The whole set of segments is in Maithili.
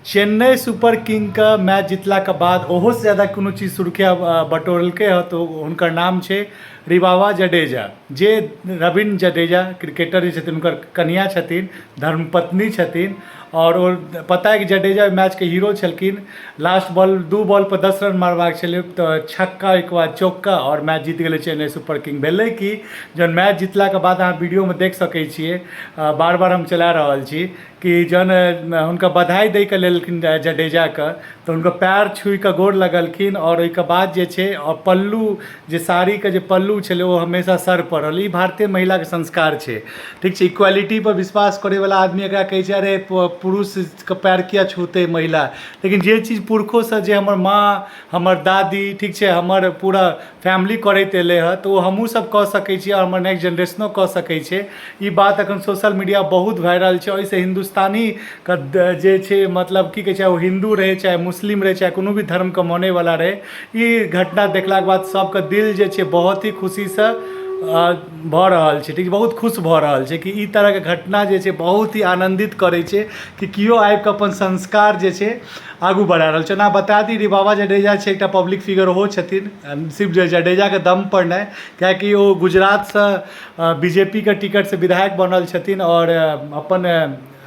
चेन्नई सुपर किंगके मैच जितलाके बाद ओहोसँ ज्यादा कोनो चीज सुर्खिया बटोरलकै हँ तऽ हुनकर नाम छै रिवाबा जडेजा, जे रविन्द्र जडेजा क्रिकेटर जे छथिन हुनकर कनिआँ छथिन, धर्मपत्नी छथिन। आओर ओ पता अइ कि जडेजा ओहि मैचके हीरो छलखिन। लास्ट बॉल 2 बॉलपर 10 रन मारबाक छलै तऽ छक्का, ओहिके बाद चौका आओर मैच जीत गेलै चेन्नई सुपर किंग। भेलै कि जहन मैच जितलाके बाद अहाँ वीडियोमे देख सकै छियै, बार बार हम चला रहल छी कि जहन हुनका बधाई दैके लेलखिन जडेजाके तऽ हुनकर पएर छुइके गोर लगलखिन। आओर ओहिके बाद जे छै आओर पल्लू जे साड़ीके जे पल्लू छलै ओ हमेशा सर पर रहल। ई भारतीय महिलाके संस्कार छै, ठीक छै। इक्वालिटीपर विश्वास करैवला आदमी एकरा कहै छै अरे पुरुषके पएर किया छूतै महिला, लेकिन जे चीज पुरखोसँ जे हमर माँ, हमर दादी, ठीक छै, हमर पूरा फैमिली करैत एलै हँ तऽ ओ हमहूँ सब कऽ सकै छी आओर हमर नेक्स्ट जेनरेशनो कऽ सकै छै। ई बात एखन सोशल मीडिया बहुत वायरल छै। ओहिसँ हिन्दुस्तानीके जे छै मतलब की कहै छै, ओ हिन्दू रहै चाहे मुस्लिम रहै चाहे कोनो भी धर्मके मानैवला रहै, ई घटना देखलाके बाद सबके दिल जे छै बहुत ही खुशीसँ भऽ रहल छै, ठीक, बहुत खुश भऽ रहल छै कि ई तरहके घटना जे छै बहुत ही आनन्दित करै छै कि केओ आबिकऽ अपन संस्कार जे छै आगू बढ़ा रहल छै। ओना बता दी, रिवाबा जडेजा छै एकटा पब्लिक फिगर ओहो छथिन, सिर्फ जडेजाके दम पर नहि, किएकि ओ गुजरातसँ बीजेपीके टिकटसँ विधायक बनल छथिन आओर अपन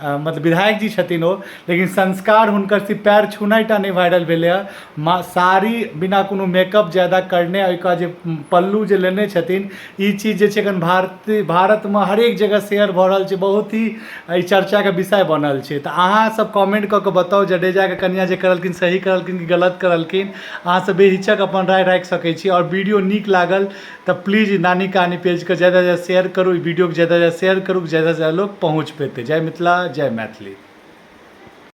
मतलब विधायक जी छथिन ओ, लेकिन संस्कार हुनकर सिर्फ पएर छूनाइ टा नहि वायरल भेलै हँ, मा साड़ी बिना कोनो मेकअप ज्यादा करने ओहिके बाद जे पल्लू जे लेने छथिन, ई चीज जे छै एखन भारतमे हरेक जगह शेयर भऽ रहल छै, बहुत ही एहि चर्चाके विषय बनल छै। तऽ अहाँसभ कमेंट कऽ कऽ बताउ जडेजाके कनिआँ जे करलखिन सही करलखिन कि गलत करलखिन। अहाँसभ बेहिचक अपन राय राखि सकै छी। आओर वीडियो नीक लागल तऽ प्लीज नानी कहानी पेजके ज्यादासँ ज्यादा शेयर करू, ई वीडियोके ज्यादासँ ज्यादा शेयर करू, ज्यादासँ ज्यादा लोक पहुँच पेतै। जय मिथिला, जय मैथिली।